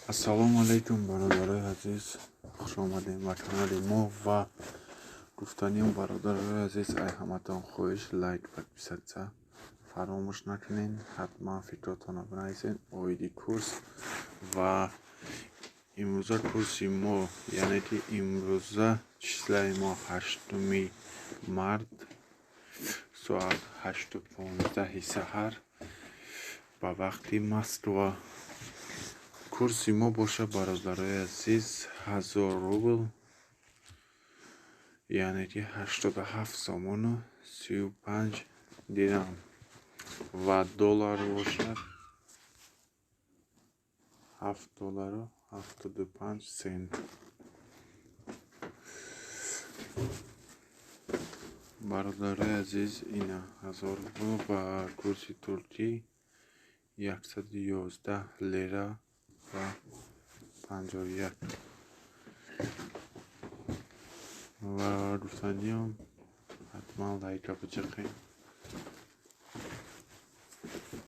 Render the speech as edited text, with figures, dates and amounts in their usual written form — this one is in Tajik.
Ассалому алайкум, бародарои азиз, хуш омадем ба канали мо. Ва гуфтаниам, бародарои азиз, ай ҳаматон хоҳиш, лайк, подписаться фаромӯш накунед, ҳатман фикротонро бинависед оиди курс. Ва имрӯза курси мо, яъне ки имрӯза числаи мо 8 март, соат 8:15 саҳар ба вақти Москва. Курси мо бошад, бародарои азиз, 1000 рубл, яъне ки 87 сомону 35 дирам, ва доллар бошад 7 доллару 75 сент. Бародарои азиз, ина 1000 рубл ва курси туркӣ 111 лира ва 51. Ва гуфтаниам, ҳатман лайка биҷиқед.